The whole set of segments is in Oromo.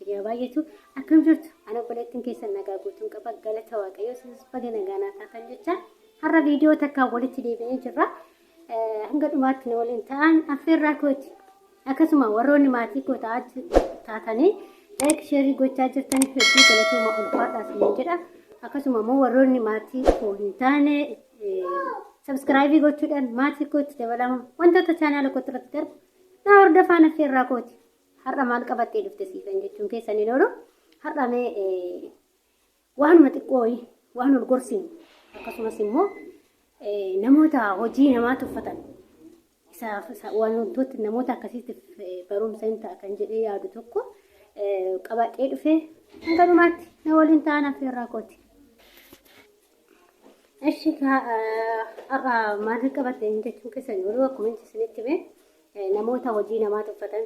Isinii haa baay'atu. Akkam jirtu? Ana obboleettiin keessan nagaa guutuun qaba. Galata Waaqayyoo isinis baga nagaa naa taatan jecha har'a viidiyoo takkaan walitti deebinee jirra. Hanga dhumaatti na waliin ta'an affeerraa kooti. Akkasuma warroonni maatii koo taatanii like sheerii gochaa jirtan hedduu galatooma ulfaadhaa isiniin jedha. Akkasuma immoo warroonni maatii koo hin taane sabskraayibii gochuudhaan maatii kootti dabalama. Wantoota chaanaala kootti irratti darbu na hordofaan affeerraa kooti. Har'a maal qabattee dhufte siifan jechuun keessan hin oolu. Har'a mee waanuma xiqqoo wayii waan ol gorsinu akkasumas immoo namoota hojii namaa tuffatan isaaf wantoota namoota akkasiitiif barumsa hin ta'a kan jedhee yaadu tokko qabadhee dhufee hanga dhumaatti na waliin ta'an affeerraa kooti. Eshi har'a maal qabatte jechuun keessan yeroo akkuma isinitti hime namoota hojii namaa tuffatan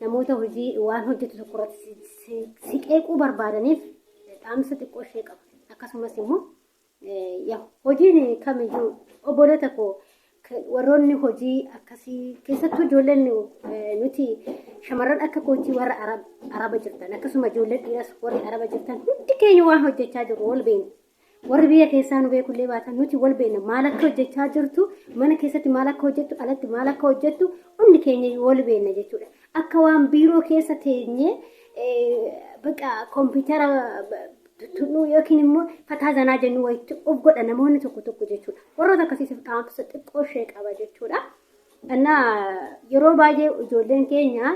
namoota hojii waan hojjetu tokko irratti si qeequu barbaadaniif dhaamsa xiqqoo ishee qaba. Akkasumas immoo hojiin kamiyyuu obboloota koo warroonni hojii akkasii keessattuu ijoolleen nuti shamarran akka kootii warra araba jirtan akkasuma ijoolleen dhiiras warri araba jirtan hundi keenya waan hojjechaa jirru wal beekna. Warri biyya keessaa nu beekullee baatan nuti wal beekna maal akka hojjechaa jirtu mana keessatti maal akka hojjettu alatti maal akka hojjettu hundi keenya wal beekna jechuudha. Akka waan biiroo keessa teenyee bakka kompiitara tuttuqnu yookiin immoo fataa zanaa jennu wayitti of godha namoonni tokko tokko jechuudha. Warroota akkasiitiif dhaamsa xiqqoo ishee qaba jechuudha. Innaa yeroo baay'ee ijoolleen keenya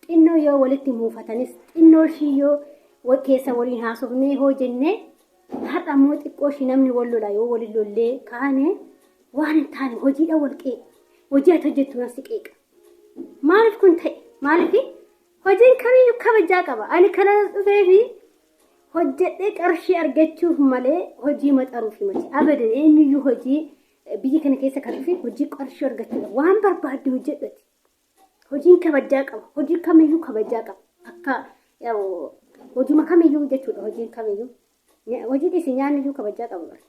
xinnoo yoo walitti muufatanis xinnoo ishii yoo keessa waliin haasofnee hoo jennee har'a immoo xiqqoo ishii namni wal lola yoo waliin lollee kaane waan hin taane hojiidha wal qeeqa. Hojii ati hojjettu nan si qeeqa. Maaliif kun ta'e? Maaliif hojiin kamiyyuu kabajaa qaba. Ani kana dhufee fi hojjedhee qarshii argachuuf malee hojii maxaruuf miti. Abadan eenyuyyuu hojii biyya kana keessa kan dhufe hojii qarshii argachuudha. Waan barbaadde hojjedhati. Hojiin kabajaa qaba. Hojii kamiyyuu kabajaa qaba. Akka hojuma kamiyyuu jechuudha hojiin kamiyyuu. Hojii dhiisi nyaanni iyyuu kabajaa qaba bara.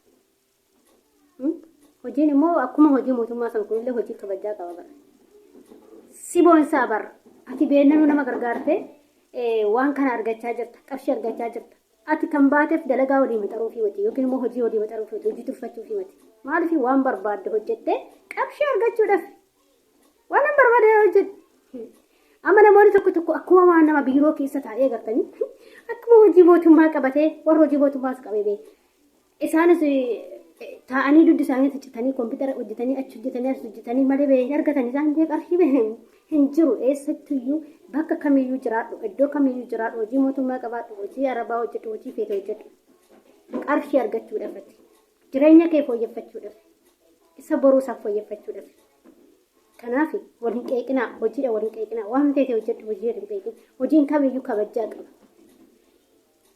Hojiin immoo akkuma hojii mootummaa san kunillee hojii kabajaa qaba bara. Si boonsaa bara. Ati beennanuu nama gargaarte waan kana argachaa jirta. Qarshii argachaa jirta. Ati kan baateef dalagaa walii maxaruufii miti yookiin immoo hojii walii maxaruufii miti hojii tuffachuufii miti. Maaliif waan barbaadde hojjettee qarshii argachuudhaaf waan hin barbaadde hojjette. Amma namoonni tokko tokko akkuma waan nama biiroo keessa taa'ee agartanii akkuma hojii mootummaa qabatee warra hojii mootummaas qabee beeku. Isaanis taa'anii dugdi isaanii ciccitanii kompiitara hojjetanii achi hojjetanii as hojjetanii malee ba'ee hin argatan isaan illee qarshii ba'e hin jiru eessattuyyuu bakka kamiyyuu jiraadhu iddoo kamiyyuu jiraadhu hojii mootummaa qabaadhu hojii arabaa hojjedhu hojii feete hojjedhu qarshii argachuudhaaf ati jireenya kee fooyyeffachuudhaaf isa boruu isaaf fooyyeffachuudhaaf kanaaf wal hin qeeqinaa hojiidha wal hin qeeqinaa waan feete hojjedhu hojii hin qeeqin hojiin kamiyyuu kabajaa qaba.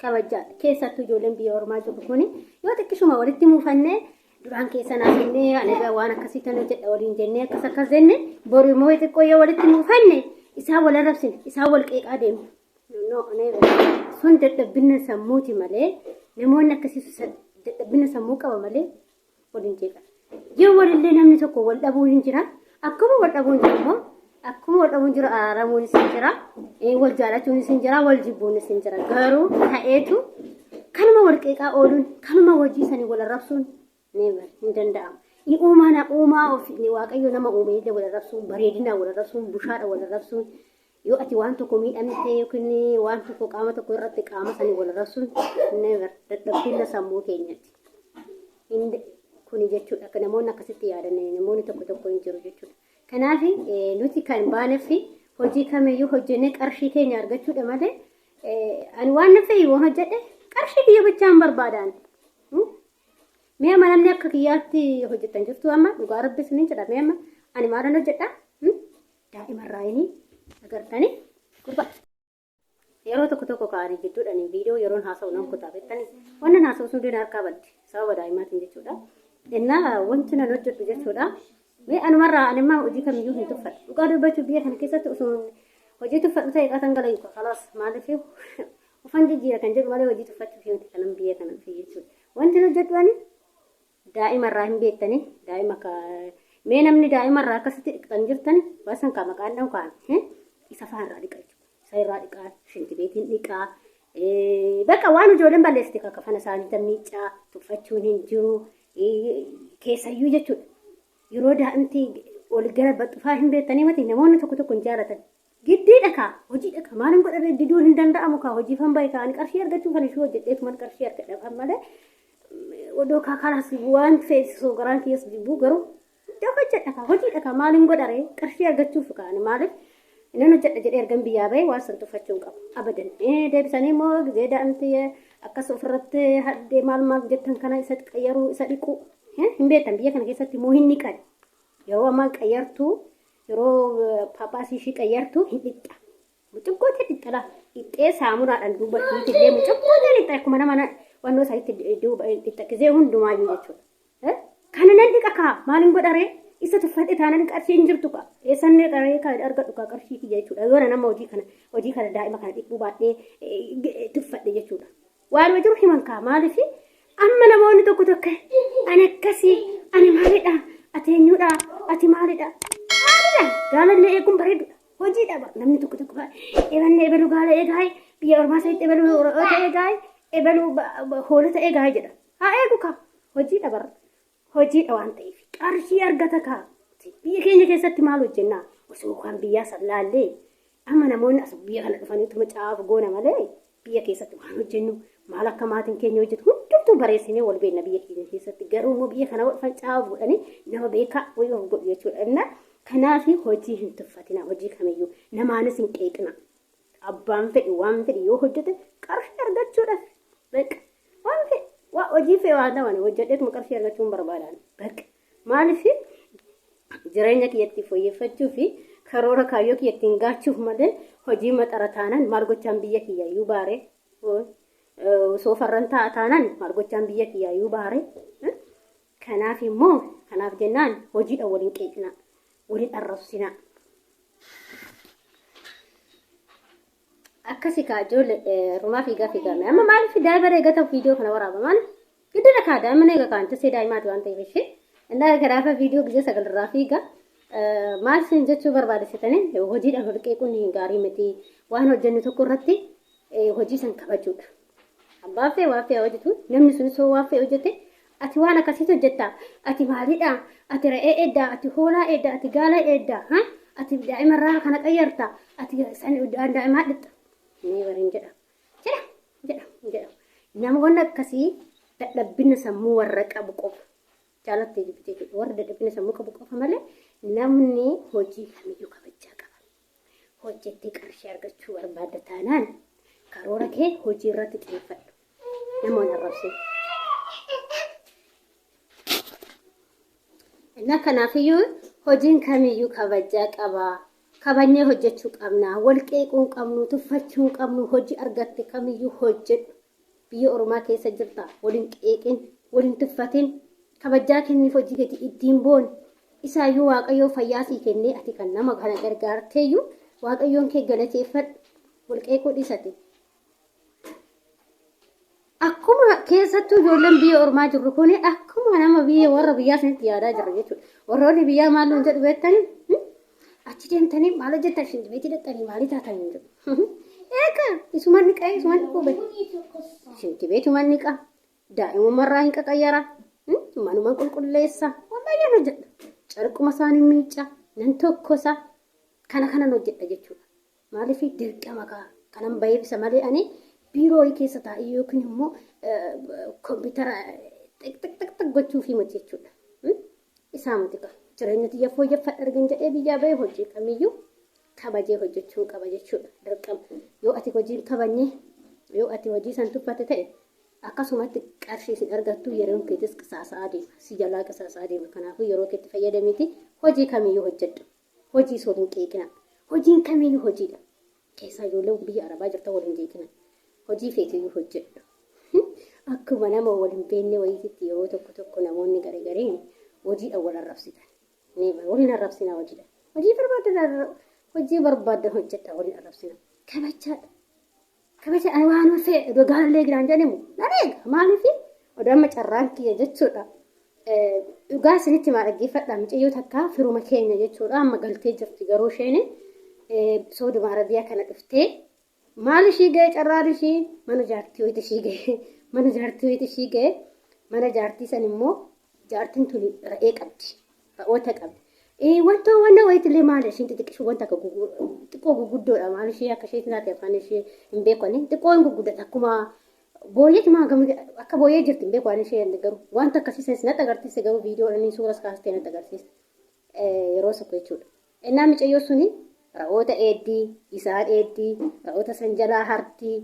Kabajjaadha. Keessattuu ijoolleen biyya ormaa jiru kuni yoo xiqqishuma walitti muufannee duraan keessa naaf jennee ani egaa waan akkasii tan hojjedha waliin jennee akkas akkas jenne boru immoo xiqqoo yoo walitti muufanne isaan wal arrabsine isaan wal qeeqaa deemna. No, never. Sun dadhabbina sammuuti malee namoonni akkasii dadhabbina sammuu qaba malee wal hin jeeqan. Yoo walillee namni tokko wal dhabuun hin jira. Akkuma wal dhabuun jiru immoo akkuma wal dhabuun jiru araaramuunis hin jira. Wal jaalachuunis hin jira. Wal jibbuunis hin jira. Garuu ta'eetu kanuma wal qeeqaa ooluun kanuma hojii sanii wal arrabsuun never hin danda'amu. Ni uumaa na uumaa ofii waaqayyo nama uume illee wal arrabsuun bareedinaa wal arrabsuun bushaadha wal arrabsuun yoo ati waan tokko miidhamte yookiin waan tokko qaama tokko irratti qaama sanii wal arrabsuun never dadhabbiina sammuu keenyati. Kuni jechuudha. Akka namoonni akkasitti yaadan namoonni tokko tokko hin jiru jechuudha. Kanaaf nuti kan baaneef hojii kamiyyuu hojjennee qarshii keenya argachuudha malee ani waan na fe'u yoo hojjedhe qarshii kiyya bichaan barbaadaan. Mee amma namni akka kiyyaatti hojjetan jirtu amma dhugaa rabbi isiniin jedha mee amma ani maalan hojjedha? Daa'ima irraa inni agartanii gurbaa. Yeroo tokko tokko ka'anii jidduudhaan viidiyoo yeroon haasa'u nan kutaa beektanii wannan haasa'u sun dina harkaa baddi sababa daa'imaatiin jechuudha. Innaa wanti nan hojjedhu jechuudha. Mee anumarraa animmaa hojii kamiyyuu hin tuffadhu. Dhugaa dubbachuu biyya kana keessatti osoo hojii tuffadhu ta'e qatan gala yuuka kalaas maaliif ufan jijjiira kan jedhu malee hojii tuffachuuf miti kanan biyya kana dhufe jechuudha. Wanti hojjedhu ani daa'ima irraa hin beektanii daa'ima ka mee namni daa'ima irraa akkasitti dhiqxan jirtan baasan kaa maqaan dha'u kaan isa fa'aa irraa dhiqa jechuudha. Isa irraa dhiqaa, shintibeetiin dhiqaa. Bakka waan ijoolleen balleessite kan kafana isaanii miiccaa tuffachuun hin jiru. Keessayyuu jechuudha. Yeroo daa'imti ol gara baxxufaa hin beektanii miti namoonni tokko tokko hin jaalatan. Giddiidha kaa hojiidha kaa maal hin godhame diduun hin danda'amu kaa hojii fan bahe kaa ani qarshii argachuu kan ishuu hojjedheetuman qarshii argadha kan malee odoo kaa kalaas waan feesisu garaan kiyyas jibbuu garuu iddoo hojjedha kaa hojiidha kaa maal hin godhare qarshii argachuuf kaa ani maaliif nan hojjedha jedhee ergan biyyaa bahe waan san tuffachuu hin qabu abadan deebisanii immoo gizee daa'imti akkas ofirratti haddee maal maal jettan kana isa qayyaruu isa dhiquu hin beektan biyya kana keessatti immoo hin dhiqan yeroo ammaa qayyartuu yeroo paaphaasii ishii qayyartu hin dhiqxa. Mucuqqootee dhiqxa laa. Dhiqxee saamunaadhaan duuba ishiitillee mucuqqootee dhiqxa akkuma nama wannoo isaaniitti duuba dhiqxa gizee hundumaayyuu jechuudha. Kana nan dhiqa kaa maaliin godharee isa tuffadhe taanan qarshii hin jirtu kaa eessan qaree kan argadhu kaa qarshii kiyya jechuudha. Yoo nama hojii kana daa'ima kana dhiquu baadhee tuffadhe jechuudha. Waanuma jiru himan kaa maaliif amma namoonni tokko tokko ani akkasii ani maalidha ati eenyudha ati maalidha maalidha gaalallee eeguun bareedudha hojiidha bara namni tokko tokko ebanne ebaluu gaala eegaay biyya ormaa sanitti ebaluu re'oota eegaay ebaluu hoolota eegaay jedha haa eegu kaa hojiidha bara hojiidha waan ta'eef qarshii argata kaa biyya keenya keessatti maal hojjennaa osoo kan biyyaa san laallee amma namoonni as biyya kana dhufaniitu macaaf goona malee biyya keessatti waan hojjennu maal akka maatiin keenya hojjetu hundumtuu bareessinee wal beekna biyya keenya keessatti garuu immoo biyya kana dhufan caaf godhanii nama beekaa wayii of godhu jechuudha. Inna kanaaf hojii hin tuffatina hojii kamiyyuu namaanis hin qeeqina. Abbaan fedhi waan fedhi yoo hojjete qarshii argachuudhaaf beeqa waan fedhi waa hojii fedhi waan ta'an hojjedheetuma qarshii argachuun barbaadan beeqa maaliif jireenya kiyyatti fooyyeffachuu fi karoora kaayyoo kiyya ittiin gaachuuf malee hojii maxara taanan maal gochaan biyya kiyyayyuu baare soofarran taa'a taanan maal gochaan biyya kiyyayyuu baare kanaaf immoo kanaaf jennaan hojiidha waliin qeeqina waliin arrabsina. Akkasi kaa ijoollee rumaa fiigaa fiigaa amma maaliif daa'ima eegata viidiyoo kana waraaba maaliif giddira kaa daa'ima eega kaan tasee daa'imaati waan ta'eef ishee innaa kanaafa viidiyoo gizee sagalirraa fiigaa maal isin jechuu barbaadessitanii hojiidhaan wal qeequun hin gaarii miti waan hojjennu tokko irratti hojii san kabajuudha. Abbaan fee waan fee hojjetu namni sun soo waan fee hojjete ati waan akkasiitu hojjetta ati maalidha ati re'ee eedda ati hoolaa eedda ati gaala eedda ati daa'imarraa kana qayyarta ati daa'imaa dhiqxa ni bariin jedha jedha jedha jedha namoonni akkasii dadhabbina sammuu warra qabu qofa jaalattee jibbitee jechuudha warra dadhabbina sammuu qabu qofa malee namni hojii kamiyyuu kabajaa qaba. Hojjettee qarshii argachuu barbaadda taanaan karoora kee hojii irratti xiyyeeffadhu. Namoonni arrabsin. Innaa kanaafiyyuu hojiin kamiyyuu kabajaa qaba. Kabajnee hojjechuu qabna. Wal qeequu hin qabnu, tuffachuu hin qabnu. Hojii argatte kamiyyuu hojjedhu. Biyya ormaa keessa jirta. Wal hin qeeqin, wal hin tuffatin. Kabajaa kenniif hojii keetii ittiin booni. Isaayyuu Waaqayyoo fayyaa sii kennee ati kan nama kana gargaarteeyyuu Waaqayyoon kee galateeffadhu. Wal qeequu dhiisati. Akkuma keessattuu ijoolleen biyya ormaa jirru kun akkuma nama biyya warra biyyaa sanitti yaadaa jirra jechuudha. Warroonni biyyaa maal nuun jedhu beektanii? Achi deemtanii maal hojjettan shintibeetii dhaqxanii maalii taatan hin jedhu. Eegaa isuman dhiqaa isuman dhiquu bahe. Shintibeetuman dhiqaa daa'imumarraa hin qaqayyara manuman qulqulleessa waan baay'een hojjedha. Carquma isaanii miicca nan tokkosa kana kanan hojjedha jechuudha. Maaliif dirqama kaa kanan baheef isa malee ani biiroo wayii keessa taa'ee yookiin immoo kompiitara xiq xiq xiq xiq gochuufii miti jechuudha. Isaa miti kaa jireenya tiyya fooyyeffadha ergan jedhee biyyaa bahee hojii kamiyyuu kabajee hojjechuun qaba jechuudha. Dirqama yoo ati hojii hin kabajne yoo ati hojii san tuffate ta'e akkasumatti qarshii isin argattu yeroon keetis qisaasa'aa deema. Si jalaa qisaasa'aa deema. Kanaafuu yeroo keetti fayyadamiiti hojii kamiyyuu hojjedhu. Hojii osoo hin qeeqina. Hojiin kamiyyuu hojiidha. Keessaa ijoolleen biyya Arabaa jirtan wal hin jeeqina. Hojii feeteyyuu hojjedhu. Akkuma nama wal hin beekne wayiititti yeroo tokko tokko namoonni garii gariin hojiidhaan wal arrabsitan. Never wal hin arrabsinaa hojiidhaan. Hojii barbaadan hojii barbaadan hojjedha wal hin arrabsina. Kabajaadha. Kabaja ani waan fe'e odoo gaalallee giraan jedhamu nan eega maaliif odoo amma carraan kiyya jechuudha. Dhugaa isinitti maa dhaggeeffadha mucayyoo takka firuma keenya jechuudha amma galtee jirti garuu isheen Sauduma Arabiyaa kana dhuftee maal ishii ga'e carraan ishii mana jaartii wayiiti ishii ga'e mana jaartii wayiiti ishii ga'e mana jaartii san immoo jaartiin tuni re'ee qabdi re'oota qabdi. Wanta wanna wayiitillee maal ishiin xixiqqishu wanta akka xiqqoo guguddoodha maal ishee akka ishee taate afaan ishee hin beeku ani xiqqoo hin guguddata akkuma booyyeeti maa akka booyyee jirti hin beeku ani ishee garuu wanta akkasii sanis natti agarsiise garuu viidiyoodhaan suuras kaastee natti agarsiiste yeroo tokko jechuudha. Innaa micayyoo suni ra'oota eeddii, isaan eeddii, ra'oota san jalaa hartii,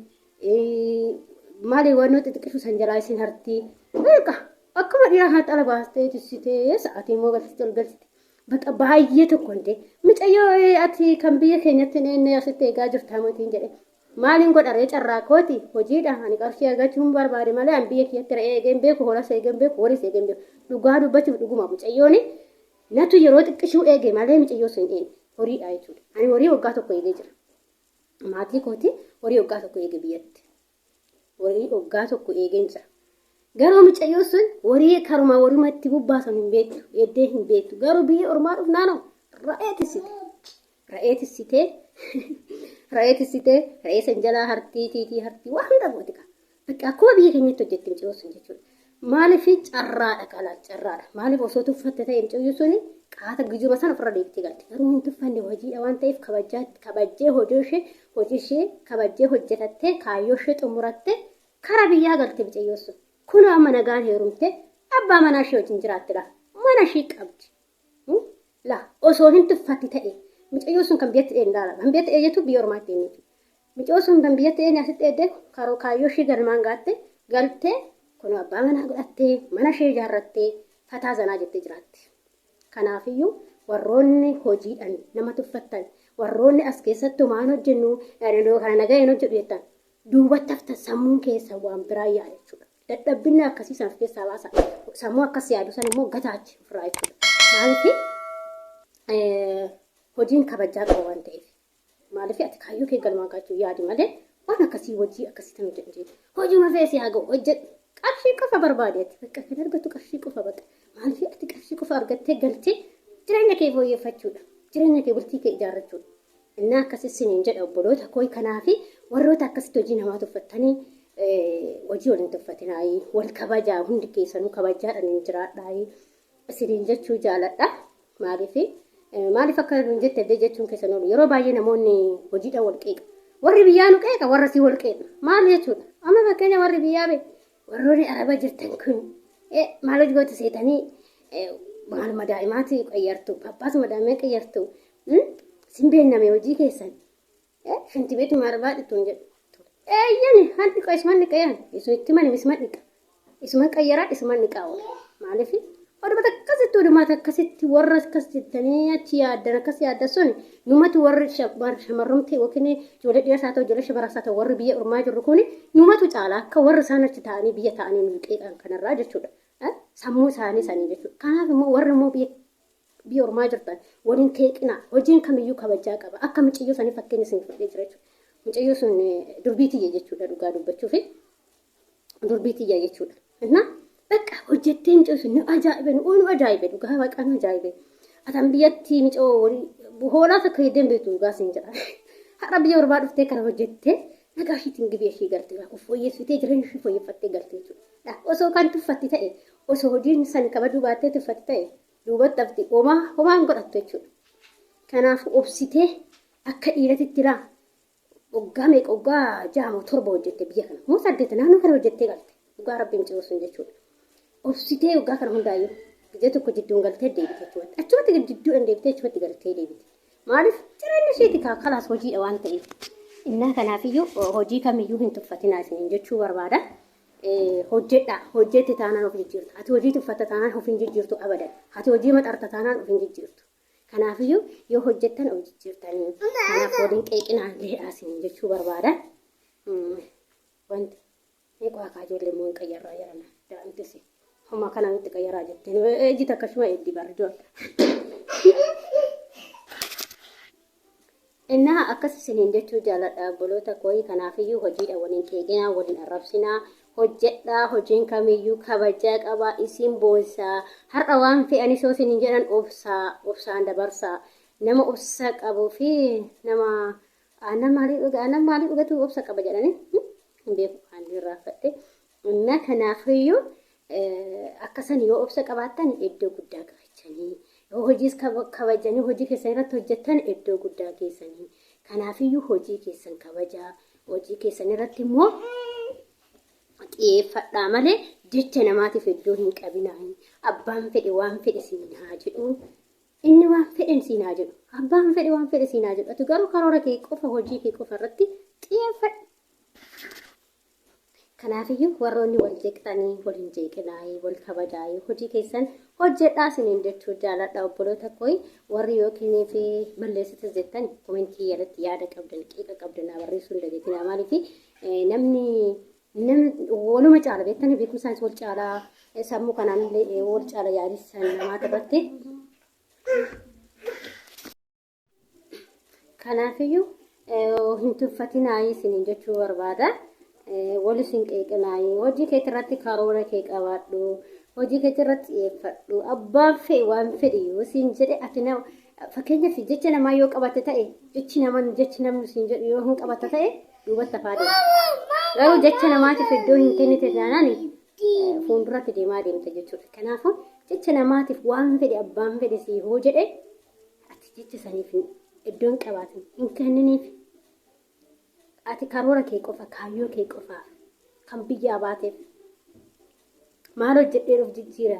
maali wannoo xixiqqishu san jalaa isin hartii. Beeka akkuma dhiiraa kanatti ala baastee tissitee sa'aatii immoo galchite ol galchite. Bakka baay'ee tokko hin ta'e. Micayyoo ati kan biyya keenyatti hin eenne asitti eegaa jirta mootiin jedhe. Maaliin godha ree carraa kooti hojiidha ani qarshii argachuu hin barbaade malee ani biyya kiyyatti re'ee eegee hin beeku holas eegee hin beeku horiis eegee hin beeku. Dhugaa dubbachuuf dhuguma mucayyooni natu yeroo xiqqishuu eege malee mucayyoo sun hin eegne horiidha jechuudha. Ani horii waggaa tokko eegee jira. Maatii kooti horii waggaa tokko eege biyyatti. Horii waggaa tokko eegeen jira. Garuu mucayyoo sun horii karuma horima itti bobbaasan hin beektu eeddee hin beektu. Garuu biyya ormaa dhufnaanoo re'ee tissite. Re'ee tissitee re'ee tissitee re'ee san jalaa hartii tiitii hartii waan hunda gooti qaba. Bakka akkuma biyya keenyatti hojjetti mucayyoo sun jechuudha. Maaliif carraadha qalaa carraadha. Maaliif osoo tuffatte ta'e mucayyoo suni qaata gijuma sana ofirra deebitee galti. Garuu hin tuffanne hojiidha waan ta'eef kabajjee hojii ishee kabajjee hojjetattee kaayyoo ishee xumurattee kara biyyaa galte mucayyoo sun. Kunoo amma nagaan heerumte abbaa manaa ishee wajjin jiraatti laa. Mana ishee qabdi. Laa osoo hin tuffatti ta'e mucayyoo sun kan biyyatti dheen laala. Kan biyyatti eeyyatu biyya ormaatti eenyutu. Mucayyoo sun kan biyyatti dheen asitti eedde karoo kaayyoo ishee galmaan gaatte galtee kunoo abbaa manaa godhattee mana ishee ijaarrattee fataa zanaa jettee jiraatti. Kanaafiyyuu warroonni hojiidhaan nama tuffattan warroonni as keessattuu maan hojjennu kana nagaa hin hojjedhu jettan duubatti haftan sammuun keessa waan biraa yaada jechuudha. Dadhabbinni akkasii san of keessaa baasa. Sammuu akkas yaadu san immoo gataachi ofirraa jechuudha. Maaliif hojiin kabajaa qaba waan ta'eef. Maaliif ati kaayyoo kee galmaan gaachuu yaadi malee waan akkasii hojii akkasii tan hojjedhu jedhu. Hojii feesii haa ga'u hojjedhu. Qarshii qofa barbaade ati bakka kan argattu qarshii qofa bakka. Maaliif ati qarshii qofa argattee galtee jireenya kee fooyyeffachuudha. Jireenya kee bultii kee ijaarrachuudha. Innaa akkasii siniin jedha obboloota koo kanaafi warroota akkasitti hojii namaa tuffattanii hojii waliin tuffatinaayii wal kabajaa hundi keessanuu kabajaadhaan hin jiraadhaayii isiniin jechuu jaaladha. Maaliif maaliif akka nuun jette illee jechuun keessan oolu yeroo baay'ee namoonni hojiidhaan wal qeeqa. Warri biyyaa nu qeeqa warra sii wal qeeqa. Maal jechuudha? Amma fakkeenya warri biyyaa be warroonni araba jirtan kun maal hojii goota seetanii maaluma daa'imaati qayyartu abbaasuma daa'imman qayyartu sin beenname hojii keessan shinti beetuma arbaa dhittuun jedhu. Eeyyani han dhiqa isuman dhiqa yan isu itti mani isuman dhiqa isuman qayyaraa isuman dhiqaa oola. Maaliif oduma akkasitti oduma akkasitti warra akkas jettanii achi yaaddan akkas yaaddan sun numatu warri shamarrumti yookiin ijoollee dhiiras haa ta'u ijoollee shamarras haa ta'u warri biyya ormaa jirru kun numatu caala akka warri isaan achi ta'anii biyya ta'anii nu qeeqan kanarraa jechuudha. Sammuu isaanii sanii jechuudha. Kanaaf immoo warri immoo biyya ormaa jirtan waliin keeqina hojiin kamiyyuu kabajaa qaba. Akka mucayyoo sanii fakkeenya isin fudhee jira jechuudha. Mucayyoo sun durbii tiyya jechuudha dhugaa dubbachuuf durbii tiyya jechuudha. Innaa bakka hojjettee mucayyoo sun nu ajaa'ibe nu ajaa'ibe dhugaa waaqa nu ajaa'ibe. Atan biyyatti mucayyoo hoolaa takka heddeen beektu dhugaa siin jedha. Har'a biyya ormaa dhuftee kana hojjettee nagaa ishiitiin gibee ishii galte of fooyyessitee jireenya ishii fooyyeffattee galte jechuudha. Osoo kan tuffatti ta'e osoo hojiin san kabajuu baattee tuffatti ta'e duubatti hafti homaa homaan godhattu jechuudha. Kanaaf obsitee akka dhiiratitti laa waggaa meeqa waggaa 6 moo 7 hojjette biyya kana moo 8 naannoo kana hojjettee galte dhugaa rabbiin mucayyoo sun jechuudha. Obsitee waggaa kana hundaayyuu gizee tokko jidduun galtee deebite jechuudha. Achumatti jidduudhaan deebitee achumatti galtee deebite. Maaliif jireenya isheeti kaa kalaas hojiidha waan ta'eef. Innaa kanaafiyyuu hojii kamiyyuu hin tuffatinaa isiniin jechuu barbaada. Hojjedha hojjette taanaan of jijjiirta. Ati hojii tuffatta taanaan of hin jijjiirtu abadan. Ati hojii maxarta taanaan of hin jijjiirtu. Kanaafiyyuu yoo hojjettan of jijjiirtanii. Kanaaf waliin qeeqinaa illee isiniin jechuu barbaada. Wanti ni qaakaa ijoollee immoo hin qayyarraa jedhama. Daa'imtis homaa kana nutti qayyaraa jettee ejji takka shuma eeddi bara ijoollee. Innaa akkas isiniin jechuu jaaladha obboloota koo kanaafiyyuu hojiidha waliin qeeqinaa waliin arrabsinaa hojjedhaa hojiin kamiyyuu kabajaa qabaa isin boonsaa har'a waan fe'anii soo isiniin jedhan obsaa obsaan dabarsaa. Nama obsa qabuu fi nama aannan maalii dhuga aannan maalii dhugatu obsa qaba jedhanii hin beeku kan irraanfadhe. Inna kanaafiyyuu akkasan yoo obsa qabaattan iddoo guddaa gahachanii yoo hojiis kabajanii hojii keessan irratti hojjettan iddoo guddaa geessanii. Kanaafiyyuu hojii keessan kabajaa hojii keessan irratti immoo xiyyeeffadhaa malee jecha namaatiif iddoo hin qabinaa. Abbaan fedhe waan fedhe siin haa jedhu. Inni waan fedhen siin haa jedhu. Abbaan fedhe waan fedhe siin haa jedhu. Ati garuu karoora kee qofa hojii kee qofa irratti xiyyeeffadhu. Kanaafiyyuu warroonni wal jeeqxanii wal hin jeeqinaayii wal kabajaayii hojii keessan hojjedhaa isiniin jechuu jaaladha obboloota kooyi warri yookiin fi balleessitas jettan komentii jalatti yaada qabdan qeeqa qabdan naa barreessuu hin dagatinaa maaliif namni namni waluma caala beektanii beekumsaanis wal caalaa sammuu kanaan illee wal caala yaadissan namaata irratti. Kanaafiyyuu hin tuffatinaayii isiniin jechuu barbaada. Walis hin qeeqinaayii. Hojii keetii irratti karoora kee qabaadhu. Hojii keetii irratti xiyyeeffadhu. Abbaan fedhe waan fedhe yoo siin jedhe ati nama fakkeenyaaf jecha namaa yoo qabatte ta'e jechi nama jechi namni siin jedhu yoo hin qabatte ta'e duubatti hafaa deemta. Garuu jecha namaatiif iddoo hin kennite taanaan fuulduratti deemaa deemta jechuudha. Kanaafuu jecha namaatiif waan fedhe abbaan fedhe sii hoo jedhe ati jecha saniif iddoo hin qabaatin hin kenniniif. Ati karoora kee qofa kaayyoo kee qofaaf kan biyyaa baateef maal hojjedhee of jijjiira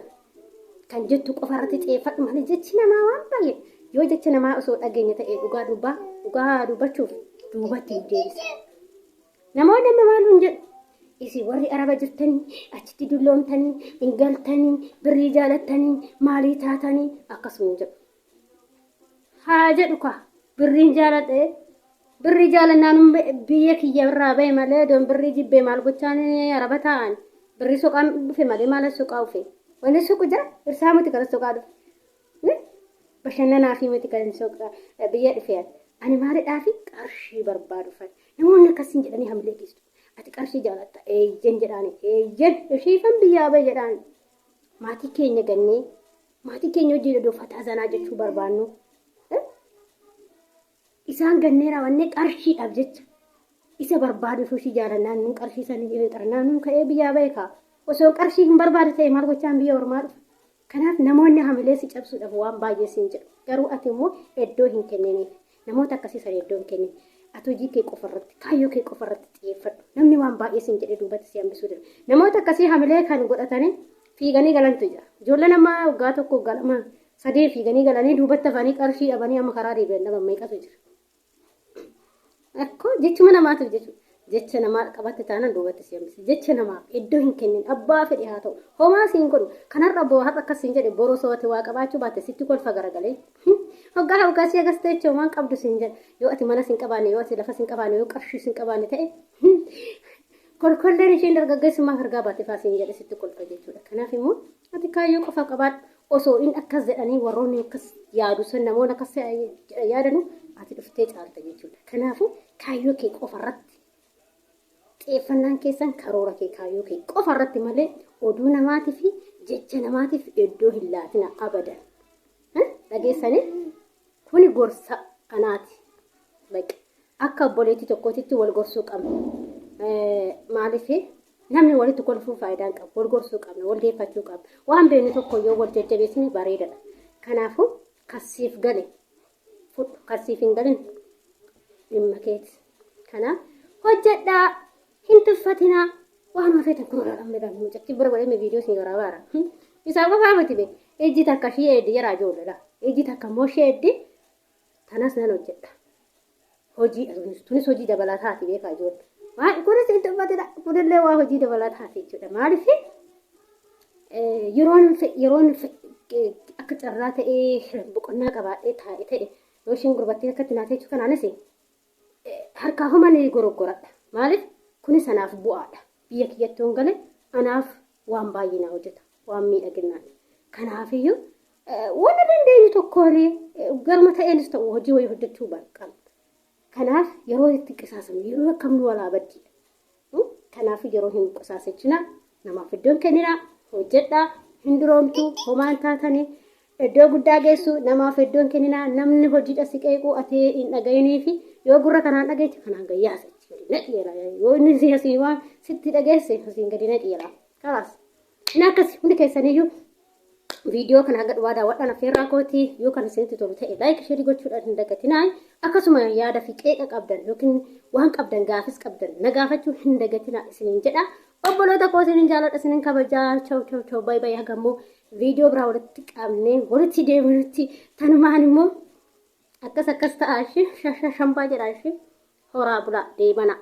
kan jettu qofa irratti xiyyeeffadhu malee jechi namaa waan baay'ee yoo jecha namaa osoo dhageenya ta'e dhugaa dubbaa dhugaa dubbachuuf duubatti nu deebisa. Namoonni amma maal nuun jedhu? Isin warri araba jirtanii achitti dulloomtanii hin galtanii birrii jaalattanii maalii taatanii akkasuma jedhu. Haa jedhu kaa birriin jaaladhe birrii jaalannaan biyya kiyya irraa bahe malee doon birrii jibbee maal gochaan araba taa'an birrii soqaan dhufe malee maal soqaa dhufe wanni soqu jira irsaa miti kan soqaa dhufe. Bashannanaa fi miti kan soqaa biyya dhufe ani maalidhaa fi qarshii barbaadufan namoonni akkasiin jedhanii hamilee keessu. Ati qarshii jaalatta eeyyen jedhaani eeyyen ishiifan biyyaa bahe jedhaani maatii keenya gannee maatii keenya hojii dodoo fataa zanaa jechuu barbaannu isaan gannee raawwannee qarshiidhaaf jecha isa barbaaduuf ishii jaalannaan nuun qarshii sanii xarnaa nuun ka'ee biyyaa bahe kaa osoo qarshii hin barbaadu ta'e maal gochaan biyya ormaa dhufa. Kanaaf namoonni hamilee si cabsuudhaaf waan baay'ee siin jedhu garuu ati immoo iddoo hin kenniniif namoota akkasii sana iddoo hin kennin. Ati hojii kee qofa irratti kaayyoo kee qofa irratti xiyyeeffadhu. Namni waan baay'ee siin jedhee duubatti si hambisuu danda'a. Namoota akkasii hamilee kan godhatanii fiiganii galantu jira. Ijoolleen amma waggaa tokko waggaa lama sadii fiiganii galanii duubatti hafanii qarshii dhabanii amma karaa deebi'an dhaban meeqatu jira. Akkoo jechuma namaatiif jechuudha. Jecha namaa qabatte taanaan duubatti si hambisa. Jecha namaaf iddoo hin kennin abbaa fedhe haa ta'u. Homaa siin godhu. Kan har'a boo har'a akkas siin jedhe boroo so'ate waa qabaachuu baatte sitti kolfa garagalee. Hoggaa hoggaa si agas ta'e jecha homaan qabdu siin jedha. Yoo ati mana siin qabaanne yoo ati lafa siin qabaanne yoo qarshii siin qabaanne ta'e kolkolleen isheen dargaggeessummaa argaa baate faa siin jedhe sitti kolfa jechuudha. Kanaaf immoo ati kaayyoo qofa qabaadhu. Osoo inni akkas jedhanii warroonni akkas yaadu san namoonni akkas yaadanu ati dhuftee caalta jechuudha. Kanaafuu kaayyoo kee qofa irratti xiyyeeffannaan keessan karoora kee kaayyoo kee qofa irratti malee oduu namaatii fi jecha namaatiif iddoo hin laatina abadan. Dhageessanii kuni gorsa anaati. Baqi akka obboleettii tokkootitti wal gorsuu qabna. Maaliif namni walitti kolfuu faayidaa hin qabu. Wal gorsuu qabna, wal deeffachuu qabna. Waan beeknu tokko yoo wal jajjabeessine bareedadha. Kanaafuu kasiif gale fudhu, kasiif hin galin dhimma keeti. Kanaaf hojjedhaa, hin tuffatinaa. Waan feetan kun olaanaa mucattii bira godhee viidiyoo isin waraabaara. Isaan qofaa miti be. Ijji takka ishee eeddi jara ijoolleedha. Ijji takka immoo ishee eeddi tanas nan hojjedha. Hojii tunis hojii dabalataati beekaa ijoollee. Waan kunis hin tuffatina kunillee waa hojii dabalataati jechuudha. Maaliif yeroon yeroon akka carraa ta'ee boqonnaa qabaadhee taa'e ta'e yoo isheen gurbattii akkatti naatee jechuu kanaanis harkaa homa ni goroggoradha. Maaliif kunis anaaf bu'aadha. Biyya kiyyatti yoon gale anaaf waan baay'ee naa hojjeta. Waan miidhaginaati. Kanaafiyyuu wanna dandeenyu tokkollee garuma ta'eenis ta'u hojii wayii hojjechuu qabna. Kanaaf yeroo itti qisaasamne yeroo akkam nu walaa baddiidha. Kanaaf yeroo hin qisaasechina namaaf iddoon kennina hojjedhaa hin duroomtu homaan taatanii Iddoo guddaa geessu namaaf iddoon kenninaa. Namni hojiidha si qeequu ati hin dhaga'inii fi yoo gurra kanaan dhageeche kanaan gayyaasa gadi naqeera. Yoo inni si asii waan sitti dhageesse asiin gadi naqeera. Kalaas. Inni akkasi hundi keessaniyyuu viidiyoo kana haga dhumaa daawwadhaan affeerraa kootii. Yoo kan isinitti tolu ta'e like, share gochuudhaan hin dagatinaa. Akkasuma yaada fi qeeqa qabdan yookiin waan qabdan, gaafis qabdan na gaafachuu hin dagatinaa isiniin jedha. Obboloota koo, isiniin jaaladha, isiniin kabajaa. Chaw chaw chaw, bye bye. Hagammoo viidiyoo biraa walitti qabnee walitti deebinutti tanumaan immoo akkas akkas ta'a ishee shambaa jedha ishee horaa bulaa deebana.